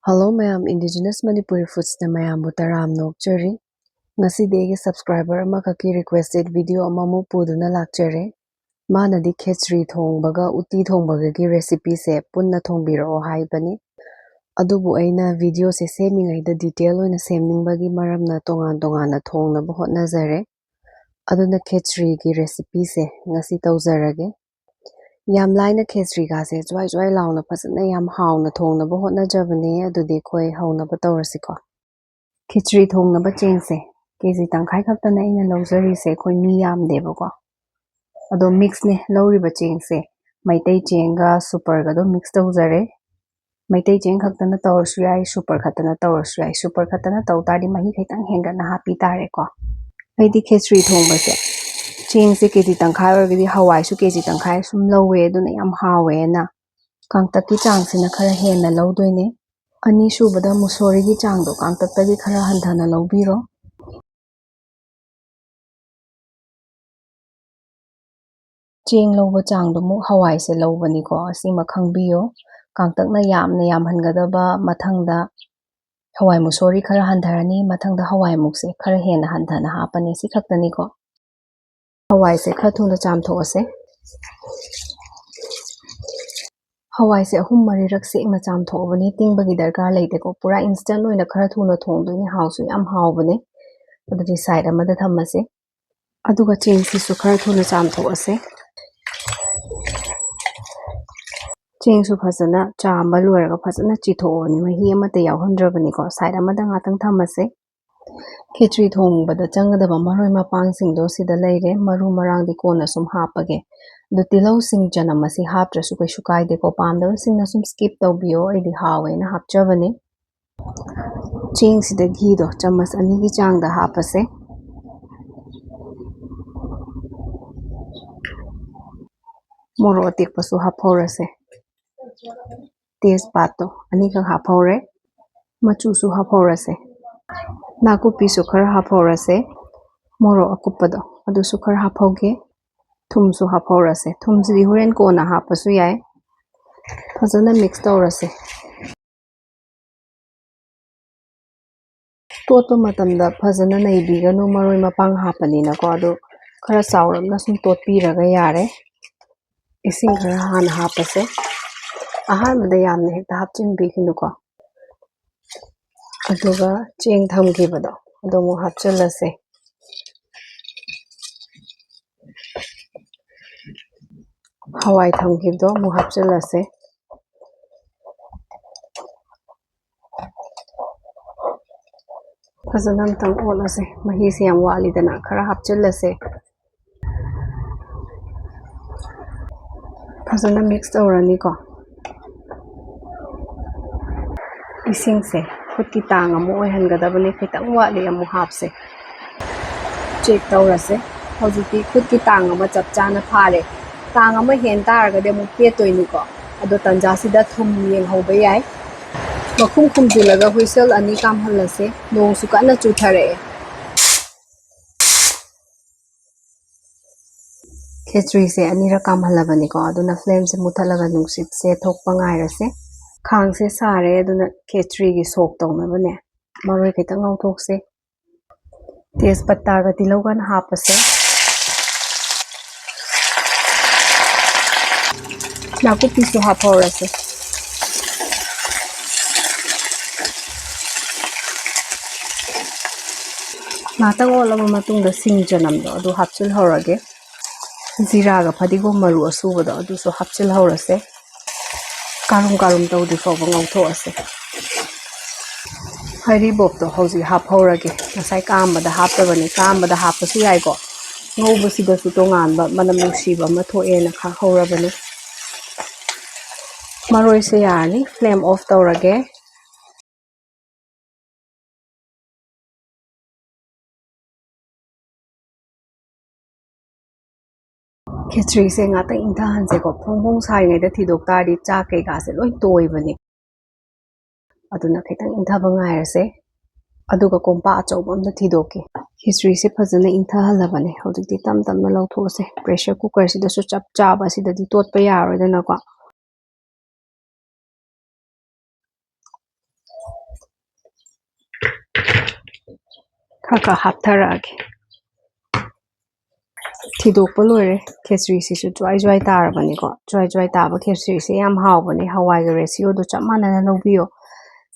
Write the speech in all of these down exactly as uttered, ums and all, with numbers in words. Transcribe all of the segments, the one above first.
Hello ꯃꯌꯥꯝ, Indigenous Manipuri Foodsꯅ ꯃꯌꯥꯝꯕꯨ ꯇꯔꯥꯝꯅ ꯑꯣꯛꯆꯔꯤ꯫ ꯉꯁꯤꯗꯤ ꯑꯩꯒꯤ subscriber ꯑꯃꯈꯛꯀꯤ requested video ꯑꯃꯃꯨꯛ ꯄꯨꯗꯨꯅ ꯂꯥꯛꯆꯔꯦ꯫ ꯃꯥꯅꯗꯤ ꯈꯦꯆ꯭ꯔꯤ ꯊꯣꯡꯕꯒ ꯎꯇꯤ ꯊꯣꯡꯕꯒꯒꯤ recipeꯁꯦ ꯄꯨꯟꯅ ꯊꯣꯡꯕꯤꯔꯛꯑꯣ ꯍꯥꯏꯕꯅꯤ꯫ ꯑꯗꯨꯕꯨ ꯑꯩꯅ videoꯁꯦ ꯁꯦꯝꯃꯤꯉꯩꯗ detail ꯑꯣꯏꯅ ꯁꯦꯝꯅꯤꯡꯕꯒꯤ ꯃꯔꯝꯅ ꯇꯣꯉꯥꯟ ꯇꯣꯉꯥꯟꯅ ꯊꯣꯡꯅꯕ ꯍꯣꯠꯅꯖꯔꯦ꯫ ꯑꯗꯨꯅ ꯈꯦꯆ꯭ꯔꯤꯒꯤ recipeꯁꯦ ꯉꯁꯤ ꯇꯧꯖꯔꯒꯦ꯫ ꯌꯥꯝ ꯂꯥꯏꯅ ꯈꯦꯆ꯭ꯔꯤꯒꯥꯁꯦ ꯖ꯭ꯋꯥꯏ ꯖ꯭ꯋꯥꯏ ꯂꯥꯎꯅ ꯐꯖꯅ ꯌꯥꯝ ꯍꯥꯎꯅ ꯊꯣꯡꯅꯕ ꯍꯣꯠꯅꯖꯕꯅꯦ꯫ ꯑꯗꯨꯗꯤ ꯑꯩꯈꯣꯏ ꯍꯧꯅꯕ ꯇꯧꯔꯁꯤꯀꯣ꯫ ꯈꯦꯆ꯭ꯔꯤ ꯊꯣꯡꯅꯕ ꯆꯦꯡꯁꯦ ꯀꯦ ꯖꯤ ꯇꯪꯈꯥꯏ ꯈꯛꯇꯅ ꯑꯩꯅ ꯂꯧꯖꯔꯤꯁꯦ, ꯑꯩꯈꯣꯏ ꯃꯤ ꯌꯥꯝꯗꯦꯕꯀꯣ꯫ ꯑꯗꯣ mixꯅꯦ ꯂꯧꯔꯤꯕ ꯆꯦꯡꯁꯦ, ꯃꯩꯇꯩ ꯆꯦꯡꯒ superꯒꯗꯣ mix ꯇꯧꯖꯔꯦ꯫ ꯃꯩꯇꯩ ꯆꯦꯡ ꯈꯛꯇꯅ ꯇꯧꯔꯁꯨ ꯌꯥꯏ, super ꯈꯛꯇꯅ ꯇꯧꯔꯁꯨ ꯌꯥꯏ꯫ Super ꯈꯛꯇꯅ ꯇꯧ ꯇꯥꯔꯗꯤ ꯃꯍꯤ ꯈꯤꯇꯪ ꯍꯦꯟꯒꯠꯅ ꯍꯥꯞꯄꯤ ꯇꯥꯔꯦꯀꯣ꯫ ꯑꯩꯗꯤ ꯈꯦꯆ꯭ꯔꯤ ꯊꯣꯡꯕꯁꯦ ꯆꯦꯡꯁꯦ ꯀꯦ ꯖꯤ ꯇꯪꯈꯥꯏ ꯑꯣꯏꯔꯒꯗꯤ ꯍꯋꯥꯏꯁꯨ ꯀꯦ ꯖꯤ ꯇꯪꯈꯥꯏ ꯁꯨꯝ ꯂꯧꯋꯦ, ꯑꯗꯨꯅ ꯌꯥꯝ ꯍꯥꯎꯋꯦꯅ ꯀꯥꯡꯇꯛꯀꯤ ꯆꯥꯡꯁꯤꯅ ꯈꯔ ꯍꯦꯟꯅ ꯂꯧꯗꯣꯏꯅꯦ꯫ ꯑꯅꯤꯁꯨꯕꯗ ꯃꯨꯁꯣꯔꯤꯒꯤ ꯆꯥꯡꯗꯣ ꯀꯥꯡꯇꯛꯇꯒꯤ ꯈꯔ ꯍꯟꯊꯅ ꯂꯧꯕꯤꯔꯣ꯫ ꯆꯦꯡ ꯂꯧꯕ ꯆꯥꯡꯗꯨꯃꯨꯛ ꯍꯋꯥꯏꯁꯦ ꯂꯧꯕꯅꯤꯀꯣ, ꯑꯁꯤꯃ ꯈꯪꯕꯤꯌꯣ꯫ ꯀꯥꯡꯇꯛꯅ ꯌꯥꯝꯅ ꯌꯥꯝꯍꯟꯒꯗꯕ, ꯃꯊꯪꯗ ꯍꯋꯥꯏ ꯃꯨꯁꯣꯔꯤ ꯈꯔ ꯍꯟꯊꯔꯅꯤ, ꯃꯊꯪꯗ ꯍꯋꯥꯏꯃꯨꯛꯁꯦ ꯈꯔ ꯍꯦꯟꯅ ꯍꯟꯊꯅ ꯍꯥꯞꯄꯅꯤ꯫ ꯁꯤ ꯈꯛꯇꯅꯤꯀꯣ꯫ ꯍꯋꯥꯏꯁꯦ ꯈꯔ ꯊꯨꯅ ꯆꯥꯝꯊꯣꯛꯑꯁꯦ꯫ ꯍꯋꯥꯏꯁꯦ ꯑꯍꯨꯝ ꯃꯔꯤꯔꯛ ꯁꯦꯡꯅ ꯆꯥꯝꯊꯣꯛꯑꯕꯅꯤ, ꯇꯤꯡꯕꯒꯤ ꯗꯔꯀꯥꯔ ꯂꯩꯇꯦꯀꯣ꯫ ꯄꯨꯔꯥ instant ꯑꯣꯏꯅ ꯈꯔ ꯊꯨꯅ ꯊꯣꯡꯗꯣꯏꯅꯦ, ꯍꯥꯎꯁꯨ ꯌꯥꯝ ꯍꯥꯎꯕꯅꯦ꯫ ꯑꯗꯨꯗꯤ side ꯑꯃꯗ ꯊꯝꯃꯁꯦ꯫ ꯑꯗꯨꯒ ꯆꯦꯡꯁꯤꯁꯨ ꯈꯔ ꯊꯨꯅ ꯆꯥꯝꯊꯣꯛꯑꯁꯦ꯫ ꯆꯦꯡꯁꯨ ꯐꯖꯅ ꯆꯥꯝꯕ ꯂꯣꯏꯔꯒ ꯐꯖꯅ ꯆꯤꯊꯣꯛꯑꯕꯅꯤ, ꯃꯍꯤ ꯑꯃꯠꯇ ꯌꯥꯎꯍꯟꯗ꯭ꯔꯕꯅꯤꯀꯣ꯫ Side ꯑꯃꯗ ꯉꯥꯛꯇꯪ ꯊꯝꯃꯁꯦ꯫ ꯈꯦꯆ꯭ꯔꯤ ꯊꯣꯡꯕꯗ ꯆꯪꯒꯗꯕ ꯃꯔꯣꯏ ꯃꯄꯥꯡꯁꯤꯡꯗꯣ ꯁꯤꯗ ꯂꯩꯔꯦ꯫ ꯃꯔꯨ ꯃꯔꯥꯡꯗꯤ ꯀꯣꯟꯅ ꯁꯨꯝ ꯍꯥꯞꯄꯒꯦ꯫ ꯑꯗꯣ ꯇꯤꯜꯍꯧ, ꯁꯤꯡ, ꯆꯅꯝ ꯑꯁꯤ ꯍꯥꯞꯇ꯭ꯔꯁꯨ ꯀꯩꯁꯨ ꯀꯥꯏꯗꯦꯀꯣ꯫ ꯄꯥꯝꯗꯕꯁꯤꯡꯅ ꯁꯨꯝ skip ꯇꯧꯕꯤꯌꯣ, ꯑꯩꯗꯤ ꯍꯥꯎꯋꯦꯅ ꯍꯥꯞꯆꯕꯅꯤ꯫ ꯆꯦꯡꯁꯤꯗ ꯘꯤꯗꯣ ꯆꯥꯃꯁ ꯑꯅꯤꯒꯤ ꯆꯥꯡꯗ ꯍꯥꯞꯄꯁꯦ꯫ ꯃꯣꯔꯣꯛ ꯑꯇꯦꯛꯄꯁꯨ ꯍꯥꯞꯍꯧꯔꯁꯦ꯫ ꯇꯦꯖꯄꯥꯠꯇꯣ ꯑꯅꯤꯈꯛ ꯍꯥꯞꯍꯧꯔꯦ꯫ ꯃꯆꯨꯁꯨ ꯍꯥꯞꯍꯧꯔꯁꯦ꯫ ꯅꯥꯀꯨꯞꯄꯤꯁꯨ ꯈꯔ ꯍꯥꯞꯍꯧꯔꯁꯦ꯫ ꯃꯣꯔꯣꯛ ꯑꯀꯨꯞꯄꯗꯣ ꯑꯗꯨꯁꯨ ꯈꯔ ꯍꯥꯞꯍꯧꯒꯦ꯫ ꯊꯨꯝꯁꯨ ꯍꯥꯞꯍꯧꯔꯁꯦ꯫ ꯊꯨꯝꯁꯤꯗꯤ ꯍꯣꯔꯦꯟ ꯀꯣꯟꯅ ꯍꯥꯞꯄꯁꯨ ꯌꯥꯏ꯫ ꯐꯖꯅ mix ꯇꯧꯔꯁꯦ꯫ ꯇꯣꯠꯄ ꯃꯇꯝꯗ ꯐꯖꯅ ꯅꯩꯕꯤꯒꯅꯨ, ꯃꯔꯣꯏ ꯃꯄꯥꯡ ꯍꯥꯞꯄꯅꯤꯅꯀꯣ꯫ ꯑꯗꯨ ꯈꯔ ꯆꯥꯎꯔꯞꯅ ꯁꯨꯝ ꯇꯣꯠꯄꯤꯔꯒ ꯌꯥꯔꯦ꯫ ꯏꯁꯤꯡ ꯈꯔ ꯍꯥꯟꯅ ꯍꯥꯞꯄꯁꯦ꯫ ꯑꯍꯥꯟꯕꯗ ꯌꯥꯝꯅ ꯍꯦꯛꯇ ꯍꯥꯞꯆꯤꯟꯕꯤꯒꯅꯨꯀꯣ꯫ ꯑꯗꯨꯒ ꯆꯦꯡ ꯊꯝꯈꯤꯕꯗꯣ ꯑꯗꯨ ꯑꯃꯨꯛ ꯍꯥꯞꯆꯤꯜꯂꯁꯦ꯫ ꯍꯋꯥꯏ ꯊꯝꯈꯤꯕꯗꯣ ꯑꯃꯨꯛ ꯍꯥꯞꯆꯤꯜꯂꯁꯦ꯫ ꯐꯖꯅ ꯑꯝꯇꯪ ꯑꯣꯠꯂꯁꯦ꯫ ꯃꯍꯤꯁꯦ ꯌꯥꯝ ꯋꯥꯠꯂꯤꯗꯅ, ꯈꯔ ꯍꯥꯞꯆꯤꯜꯂꯁꯦ꯫ ꯐꯖꯅ ꯃꯤꯛꯁ ꯇꯧꯔꯅꯤꯀꯣ꯫ ꯏꯁꯤꯡꯁꯦ ꯈꯨꯠꯀꯤ ꯇꯥꯡ ꯑꯃ ꯑꯣꯏꯍꯟꯒꯗꯕꯅꯤ꯫ ꯈꯤꯇꯪ ꯋꯥꯠꯂꯤ, ꯑꯃꯨꯛ ꯍꯥꯞꯁꯦ꯫ ꯆꯦꯛ ꯇꯧꯔꯁꯦ꯫ ꯍꯧꯖꯤꯛꯇꯤ ꯈꯨꯠꯀꯤ ꯇꯥꯡ ꯑꯃ ꯆꯞ ꯆꯥꯅ ꯐꯥꯔꯦ꯫ ꯇꯥꯡ ꯑꯃ ꯍꯦꯟ ꯇꯥꯔꯒꯗꯤ ꯑꯃꯨꯛ ꯄꯦꯠꯇꯣꯏꯅꯤꯀꯣ꯫ ꯑꯗꯣ ꯇꯟꯖꯥꯁꯤꯗ ꯊꯨꯝ ꯌꯦꯡꯍꯧꯕ ꯌꯥꯏ꯫ ꯃꯈꯨꯝ ꯈꯨꯝꯖꯤꯜꯂꯒ ꯍꯨꯏꯁꯦꯜ ꯑꯅꯤ ꯀꯥꯝꯍꯜꯂꯁꯦ꯫ ꯅꯣꯡꯁꯨ ꯀꯟꯅ ꯆꯨꯊꯔꯛꯑꯦ꯫ ꯈꯦꯆ꯭ꯔꯤꯁꯦ ꯑꯅꯤꯔꯛ ꯀꯥꯝꯍꯜꯂꯕꯅꯤꯀꯣ, ꯑꯗꯨꯅ ꯐ꯭ꯂꯦꯝꯁꯦ ꯃꯨꯊꯠꯂꯒ ꯅꯨꯡꯁꯤꯠꯁꯦ ꯊꯣꯛꯄ ꯉꯥꯏꯔꯁꯦ꯫ ꯈꯥꯡꯁꯦ ꯁꯥꯔꯦ, ꯑꯗꯨꯅ ꯈꯦꯆ꯭ꯔꯤꯒꯤ ꯁꯣꯛ ꯇꯧꯅꯕꯅꯦ ꯃꯔꯣꯏ ꯈꯤꯇꯪ ꯉꯧꯊꯣꯛꯁꯦ꯫ ꯇꯦꯖꯄꯇꯥꯒ ꯇꯤꯜꯍꯧꯒꯅ ꯍꯥꯞꯄꯁꯦ꯫ ꯅꯥꯀꯨꯞꯄꯤꯁꯨ ꯍꯥꯞꯍꯧꯔꯁꯦ꯫ ꯉꯥꯛꯇꯪ ꯑꯣꯠꯂꯕ ꯃꯇꯨꯡꯗ ꯁꯤꯡ ꯆꯅꯝꯗꯣ ꯑꯗꯨ ꯍꯥꯞꯆꯤꯜꯍꯧꯔꯒꯦ꯫ ꯖꯤꯔꯥꯒ ꯐꯗꯤꯒꯣꯝ ꯃꯔꯨ ꯑꯁꯨꯕꯗꯣ ꯑꯗꯨꯁꯨ ꯍꯥꯞꯆꯤꯜꯍꯧꯔꯁꯦ꯫ ꯀꯥꯔꯨꯝ ꯀꯥꯔꯨꯝ ꯇꯧꯗ꯭ꯔꯤ ꯐꯥꯎꯕ ꯉꯧꯊꯣꯛꯑꯁꯦ꯫ ꯍꯔꯤꯕꯣꯞꯇꯣ ꯍꯧꯖꯤꯛ ꯍꯥꯞꯍꯧꯔꯒꯦ꯫ ꯉꯁꯥꯏ ꯀꯥꯝꯕꯗ ꯍꯥꯞꯇꯕꯅꯤ, ꯀꯥꯝꯕꯗ ꯍꯥꯞꯄꯁꯨ ꯌꯥꯏꯀꯣ꯫ ꯉꯧꯕꯁꯤꯗꯁꯨ ꯇꯣꯉꯥꯟꯕ ꯃꯅꯝ ꯅꯨꯡꯁꯤꯕ ꯑꯃ ꯊꯣꯛꯑꯦꯅ ꯈꯥꯛꯍꯧꯔꯕꯅꯤ꯫ ꯃꯔꯣꯏꯁꯦ ꯌꯥꯔꯅꯤ, ꯐ꯭ꯂꯦꯝ ꯑꯣꯐ ꯇꯧꯔꯒꯦ꯫ ꯈꯦꯆ꯭ꯔꯤꯁꯦ ꯉꯥꯛꯇꯪ ꯏꯪꯊꯍꯟꯁꯦꯀꯣ꯫ ꯐꯣꯡ ꯐꯣꯡ ꯁꯥꯔꯤꯉꯩꯗ ꯊꯤꯗꯣꯛ ꯇꯥꯔꯗꯤ ꯆꯥꯛ ꯀꯩꯀꯥꯁꯦ ꯂꯣꯏ ꯇꯣꯏꯕꯅꯦ꯫ ꯑꯗꯨꯅ ꯈꯤꯇꯪ ꯏꯪꯊꯕ ꯉꯥꯏꯔꯁꯦ꯫ ꯑꯗꯨꯒ ꯀꯣꯝꯄꯥꯛ ꯑꯆꯧꯕ ꯑꯝꯗ ꯊꯤꯗꯣꯛꯀꯦ꯫ ꯈꯦꯆ꯭ꯔꯤꯁꯦ ꯐꯖꯅ ꯏꯪꯊꯍꯜꯂꯕꯅꯦ꯫ ꯍꯧꯖꯤꯛꯇꯤ ꯇꯞ ꯇꯞꯅ ꯂꯧꯊꯣꯛꯑꯁꯦ꯫ ꯄ꯭ꯔꯦꯁꯔ ꯀꯨꯀꯔꯁꯤꯗꯁꯨ ꯆꯞ ꯆꯥꯕ, ꯑꯁꯤꯗꯗꯤ ꯇꯣꯠꯄ ꯌꯥꯔꯣꯏꯗꯅꯀꯣ꯫ ꯈꯔ ꯈꯔ ꯍꯥꯞꯊꯔꯛꯑꯒꯦ꯫ ꯊꯤꯗꯣꯛꯄ ꯂꯣꯏꯔꯦ꯫ ꯈꯦꯆ꯭ꯔꯤꯁꯤꯁꯨ ꯖ꯭ꯋꯥꯏ ꯖ꯭ꯋꯥꯏ ꯇꯥꯔꯕꯅꯤꯀꯣ꯫ ꯖ꯭ꯋꯥꯏ ꯖ꯭ꯋꯥꯏ ꯇꯥꯕ ꯈꯦꯆ꯭ꯔꯤꯁꯦ ꯌꯥꯝ ꯍꯥꯎꯕꯅꯦ꯫ ꯍꯋꯥꯏꯒ ꯔꯦꯁꯤꯌꯣꯗꯣ ꯆꯞ ꯃꯥꯟꯅꯅ ꯂꯧꯕꯤꯌꯣ꯫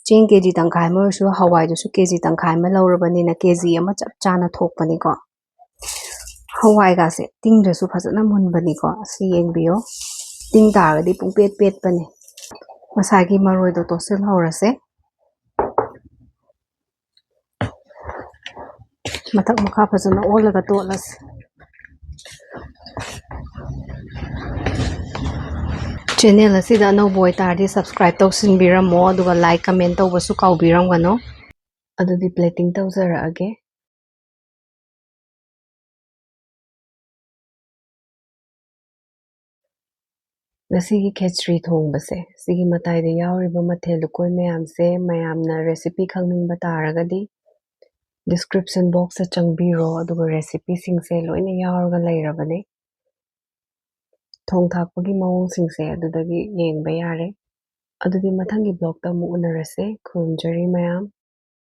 ꯆꯦꯡ ꯀꯦ ꯖꯤ ꯇꯪꯈꯥꯏ ꯑꯃ ꯑꯣꯏꯔꯁꯨ ꯍꯋꯥꯏꯗꯨꯁꯨ ꯀꯦ ꯖꯤ ꯇꯪꯈꯥꯏ ꯑꯃ ꯂꯧꯔꯕꯅꯤꯅ ꯀꯦ ꯖꯤ ꯑꯃ ꯆꯞ ꯆꯥꯅ ꯊꯣꯛꯄꯅꯤꯀꯣ꯫ ꯍꯋꯥꯏꯒꯥꯁꯦ ꯇꯤꯡꯗ꯭ꯔꯁꯨ ꯐꯖꯅ ꯃꯨꯟꯕꯅꯤꯀꯣ꯫ ꯑꯁꯤ ꯌꯦꯡꯕꯤꯌꯣ꯫ ꯇꯤꯡ ꯇꯥꯔꯒꯗꯤ ꯄꯨꯡꯄꯦꯠ ꯄꯦꯠꯄꯅꯦ꯫ ꯉꯁꯥꯏꯒꯤ ꯃꯔꯣꯏꯗꯣ ꯇꯣꯠꯁꯤꯜꯍꯧꯔꯁꯦ꯫ ꯃꯊꯛ ꯃꯈꯥ ꯐꯖꯅ ꯑꯣꯜꯂꯒ ꯇꯣꯠꯂꯁꯤ꯫ ꯆꯦꯅꯦꯜ ꯑꯁꯤꯗ ꯑꯅꯧꯕ ꯑꯣꯏꯇꯥꯔꯗꯤ subscribe ꯇꯧꯁꯤꯟꯕꯤꯔꯝꯃꯣ, ꯑꯗꯨꯒ like, comment ꯇꯧꯕꯁꯨ ꯀꯥꯎꯕꯤꯔꯝꯒꯅꯨ꯫ ꯑꯗꯨꯗꯤ plating ꯇꯧꯖꯔꯛꯑꯒꯦ꯫ ꯉꯁꯤꯒꯤ ꯈꯦꯆ꯭ꯔꯤ ꯊꯣꯡꯕꯁꯦ, ꯁꯤꯒꯤ ꯃꯇꯥꯏꯗ ꯌꯥꯎꯔꯤꯕ ꯃꯊꯦꯜ ꯂꯨꯀꯣꯏ ꯃꯌꯥꯝꯁꯦ ꯃꯌꯥꯝꯅ recipe ꯈꯪꯅꯤꯡꯕ ꯇꯥꯔꯒꯗꯤ description boxꯇ ꯆꯪꯕꯤꯔꯣ, ꯑꯗꯨꯒ recipeꯁꯤꯡꯁꯦ ꯂꯣꯏꯅ ꯌꯥꯎꯔꯒ ꯂꯩꯔꯕꯅꯦ꯫ ꯊꯣꯡ ꯊꯥꯛꯄꯒꯤ ꯃꯑꯣꯡꯁꯤꯡꯁꯦ ꯑꯗꯨꯗꯒꯤ ꯌꯦꯡꯕ ꯌꯥꯔꯦ꯫ ꯑꯗꯨꯗꯤ ꯃꯊꯪꯒꯤ vlogꯇ ꯑꯃꯨꯛ ꯎꯅꯔꯁꯦ꯫ ꯈꯨꯔꯨꯝꯖꯔꯤ ꯃꯌꯥꯝ꯫